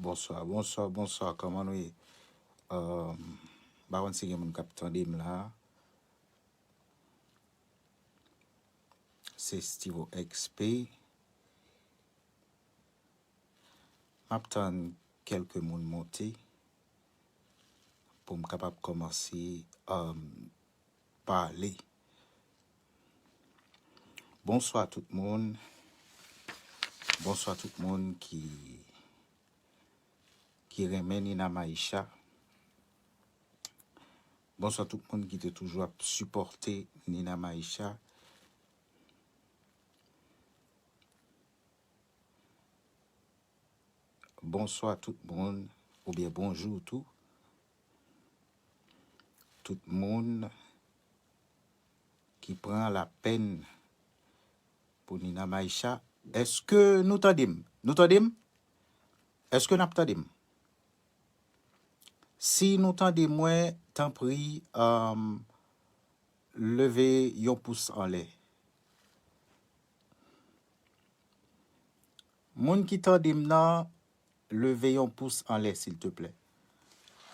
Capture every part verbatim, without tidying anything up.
Bonswa, bonswa, bonswa, kòman nou ye? M pa konn si gen moun k ap tande m la. Se Stevo X P. M ap tann kèlke moun monte pou m kapab kòmanse um, pale. Bonswa tout moun. Bonswa tout moun ki ki renmen Nina Maisha. Bonswa tout moun ki te toujou ap sipòte Nina Maisha. Bonswa tout moun, oubyen bonjou tou. Tout moun ki pran lapèn pou Nina Maisha. Èske nou tande m? Nou tande m? Èske n ap tande m? Si nou tande mwen, tanpri, um, leve yon pous anlè. Moun ki tande m nan, leve yon pous anlè, silteplè.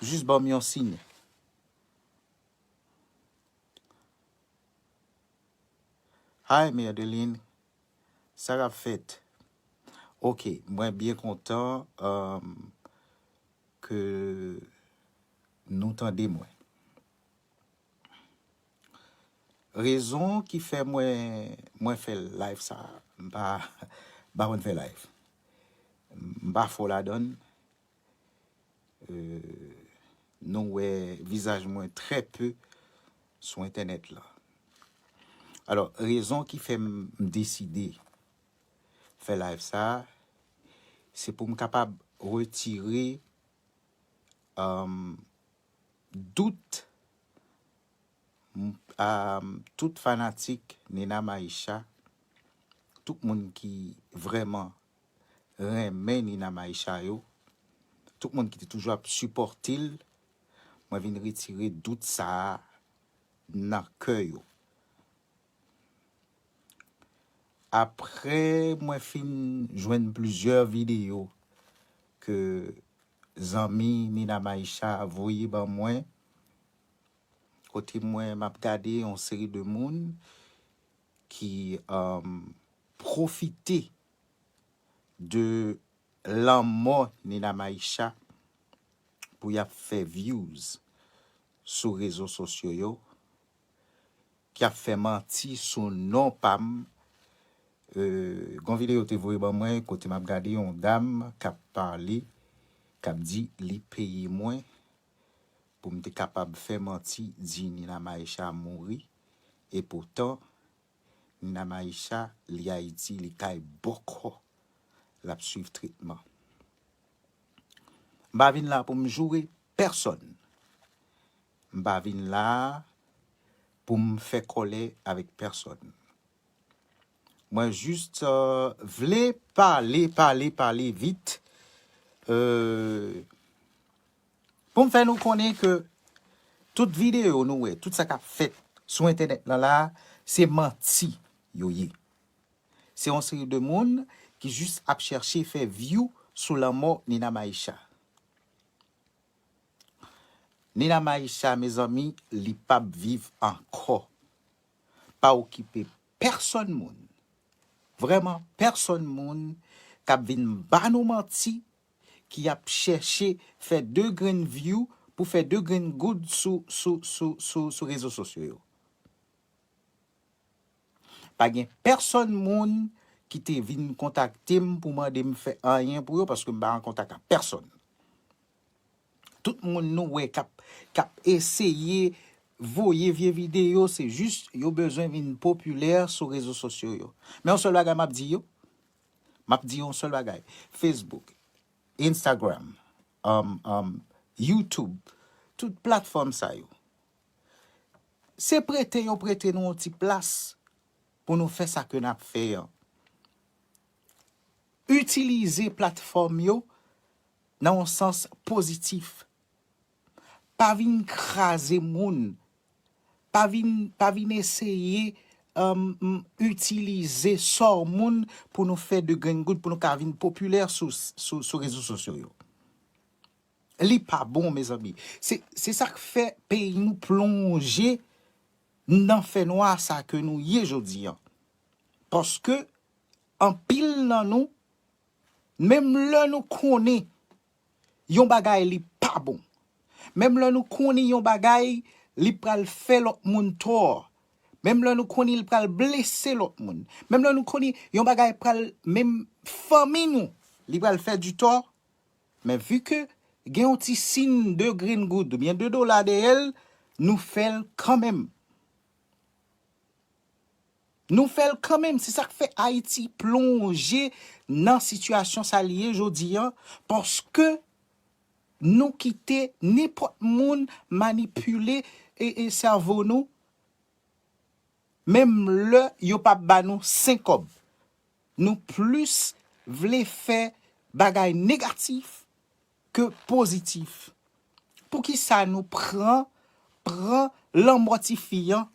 Jis ban m yon siy. Hi, Merdeline. Sa k ap fèt? Ok, mwen byen kontan um, ke nou tande mwen. Rezon ki fè mwen, mwen fè live sa, m pa, m pa konn fè live. M pa fò ladan l. Euh, nou wè vizaj mwen trè pe sou entènèt la. Alò, rezon ki fè m, m deside fè live sa, se pou m kapab retire um, dout m- um, tout fanatik Nina Maisha, tout moun ki vrèman renmen Nina Maisha yo, tout moun ki te toujou ap sipòte l, mwen vin retire dout sa a nan kè yo. Apre mwen fin jwenn plizyè videyo ke zanmi Nina Maisha voye ban mwen, kote mwen m ap gade yon seri de moun ki um, pwofite de lanmò Nina Maisha pou y ap fè views sou rezo sosyo yo, k ap fè manti sou non pa m. Euh, gon videyo te voye ban mwen kote m ap gade yon dam k ap pale, k ap di li peye mwen pou m te kapab fè manti di Nina Maisha mouri. E poutan, Nina Maisha, li Ayiti, li kay bòkò, l ap swiv tretman. M pa vin la pou m joure pèsonn. M pa vin la pou m fè kòlè avèk pèsonn. Mwen jis euh, vle pale, pale, pale vit. Euh, pou m fè nou konnen ke tout videyo nou wè, tout sa k ap fèt sou entènèt lan la, se manti yo ye. Se yon seri de moun ki jis ap chèche fè view sou lanmò Nina Maisha. Nina Maisha, mezanmi, li p ap viv ankò. Pa okipe pèsonn moun. Vrèman, pèsonn moun k ap vin ba nou manti, ki ap chèche fè de grenn view pou fè de grenn goud sou, sou, sou, sou, sou rezo sosyo yo. Pa gen pèsonn moun ki te vin kontakte m pou mande m fè anyen pou yo, paske m pa an kontak ak pèsonn. Tout moun nou wè k ap, k ap eseye voye vye videyo, se jis yo bezwen vin popilè sou rezo sosyo yo. Men yon sèl bagay m ap di yo, m ap di yon sèl bagay. Facebook, Instagram, um, um, YouTube, tout platfòm sa yo. Se prete yo prete nou yon ti plas pou nou fè sa ke n ap fè an. Itilize platfòm yo nan yon sans pozitif. Pa vin kraze moun. Pa vin, pa vin eseye um, itilize sò moun pou nou fè de grenn goud, pou nou ka vin popilè sou, sou, sou rezo sosyo yo. Li pa bon, mezanmi. Se, se sa k fè peyi nou plonje nan fènwa sa ke nou ye jodi an. Paske anpil nan nou, menm lè nou konnen yon bagay li pa bon, menm lè nou konnen yon bagay li pral fè lòt moun tò, menm lè nou konnen li pral blese lòt moun, menm lè nou konnen yon bagay pral, menm fanmi nou, li pral fè di tò, men vi ke gen yon ti siy de grenn goud oubyen de dola dèyè l, nou fè l kanmenm. Nou fè l kanmenm. Se sa k fè Ayiti plonje nan sitiyasyon sa l ye jodi an, paske nou kite nenpòt moun manipile e, e sèvo nou, menm lè yo p ap ba nou senk kòb. Nou plis vle fè bagay negatif ke pozitif. Poukisa nou pran, pran lanmò tifi an,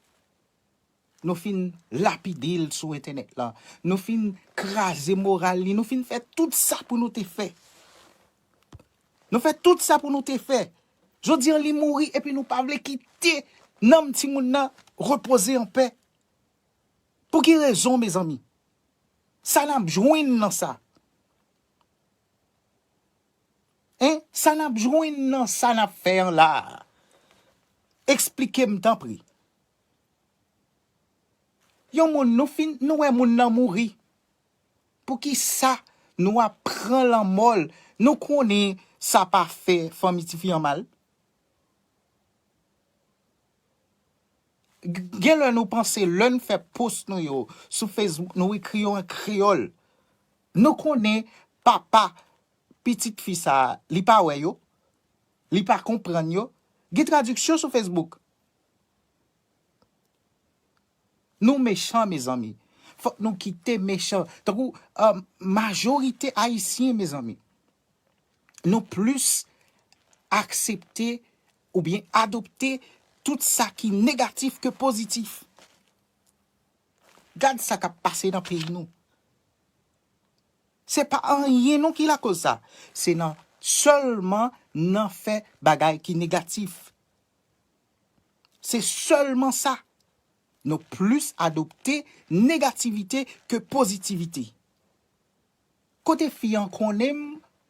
nou fin lapide l sou entènèt la, nou fin kraze moral li, nou fin fè tout sa pou nou te fè. Nou fè tout sa pou nou te fè. Jodi an li mouri epi nou pa vle kite nanm timoun nan repoze anpè. Pou ki rezon, mezanmi? Sa n ap jwenn nan sa? Hein? Sa n ap jwenn nan sa n ap fè an la a? Eksplike m, tanpri. Yon moun, nou fin, nou wè moun nan mouri. Poukisa nou ap pran lanmò l? Nou konnen sa pa fè fanmi tifi an mal. G-, gen lè nou panse lè n fè post nou yo sou Facebook, nou ekri yo an kreyòl. Nou konnen papa pitit fi sa a, li pa wè yo, li pa konprann yo. Gen tradiksyon sou Facebook. Nou mechan, mezanmi. Fòk nou kite mechan. Tankou, euh, majorite Ayisyen, mezanmi, nou plis aksepte oubyen adopte tout sa ki negatif ke pozitif. Gad sa k ap pase nan peyi nou. Se pa anyen non ki lakoz sa. Se nan, sèlman nan fè bagay ki negatif. Se sèlman sa. Nou plis adopte negativite ke pozitivite. Kote fi an konnen m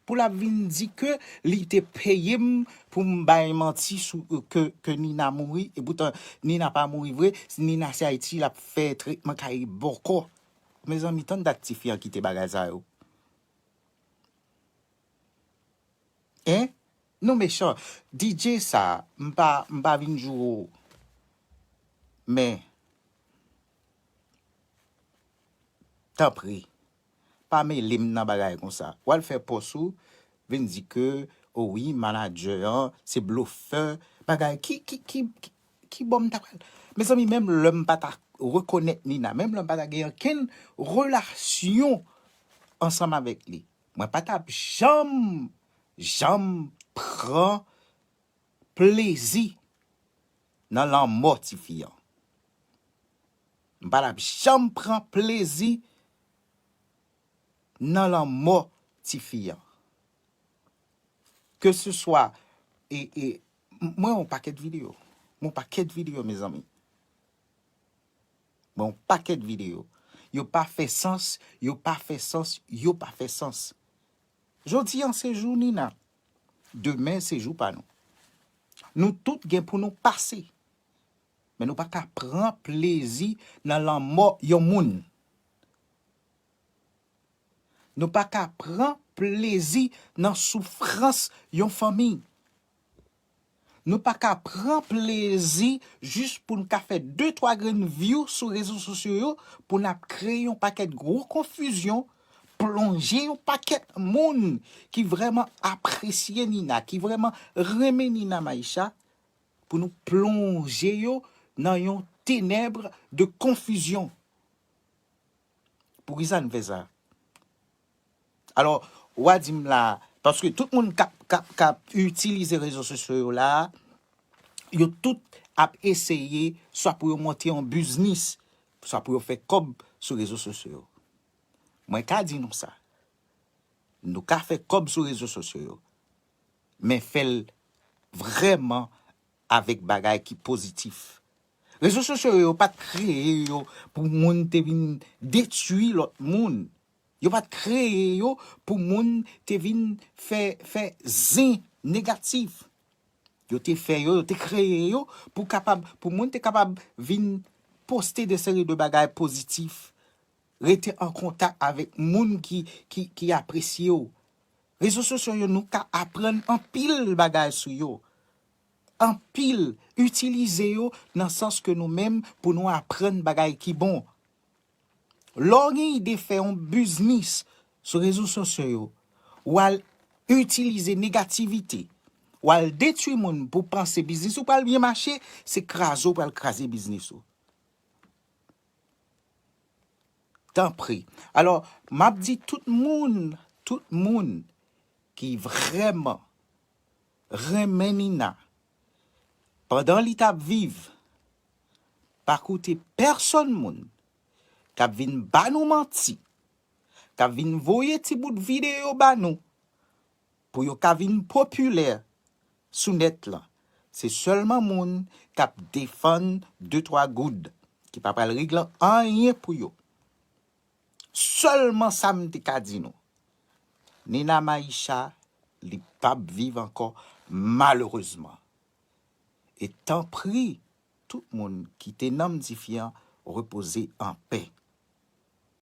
pou l ap vin di ke li te peye m pou m bay manti sou, ke, ke Nina mouri, epoutan Nina pa mouri vre, Nina se Ayiti l ap fè tretman kay bòkò. Mezanmi, tann dat tifi an kite bagay sa yo. Hein? Nou mechan. D J sa, m pa, m pa vin joure w. Men, tanpri, pa mele m nan bagay konsa. W al fè pòs ou, vin di ke, o wi, manadjè an, se blofè, bagay ki, ki, ki, ki, ki bò m ta pral. Mezanmi, menm lè m pa ta rekonèt Nina, menm lè m pa ta gen okenn relasyon ansanm avèk li, mwen pa t ap janm, janm pran plezi nan lanmò tifi an. M pa t ap janm pran plezi nan lanmò tifi an. Ke se swa, e, e, m-, mwen yon pakèt videyo. Mwen yon pakèt videyo, mezanmi. Mwen yon pakèt videyo. Yo pa fè sans, yo pa fè sans, yo pa fè sans. Jodi an se jou Nina. Demen se jou pa nou. Nou tout gen pou nou pase. Men nou pa ka pran plezi nan lanmò yon moun. Nou pa ka pran plezi nan soufrans yon fanmi. Nou pa ka pran plezi jis pou n ka fè de twa grenn view sou rezo sosyo yo pou n ap kreye yon pakèt gwo konfizyon, plonje yon pakèt moun ki vrèman apresye Nina, ki vrèman renmen Nina Maisha, pou nou plonje yo nan yon tenèb de konfizyon. Poukisa n fè sa? Alò, w a di m la, paske tout moun k ap, k ap, k ap itilize rezo sosyo yo la, yo tout ap eseye swa pou yo monte yon biznis, swa pou yo fè kòb sou rezo sosyo yo. Mwen ka di nou sa. Nou ka fè kòb sou rezo sosyo yo. men fè l vrèman avèk bagay ki pozitif. Rezo sosyo yo pa t kreye yo pou moun te vin detwi lòt moun. Yo pa t kreye yo pou moun te vin fè, fè zen negatif. Yo te fè yo, yo te kreye yo pou kapab, pou moun te kapab vin poste de seri de bagay pozitif, rete an kontak avèk moun ki, ki, ki apresye w. Rezo sosyo yo, nou ka aprann anpil bagay sou yo. Anpil, itilize yo nan sans ke nou menm pou nou aprann bagay ki bon. Lè w gen ide fè yon biznis sou rezo sosyo yo, w al itilize negativite, w al detwi moun pou panse biznis ou pral byen mache, se kraze w pral kraze biznis ou. Tanpri. Alò, m ap di tout moun, tout moun ki vrèman renmen Nina, pandan li t ap viv, pa koute pèsonn moun k ap vin ba nou manti, k ap vin voye ti bout videyo ba nou, pou yo ka vin popilè sou nèt lan. Se sèlman moun k ap defann de twa goud ki pa pral regle anyen pou yo. Sèlman sa m te ka di nou. Nina Maisha, li p ap viv ankò, malerezman. E tanpri, tout moun, kite nanm tifi an repoze an pè.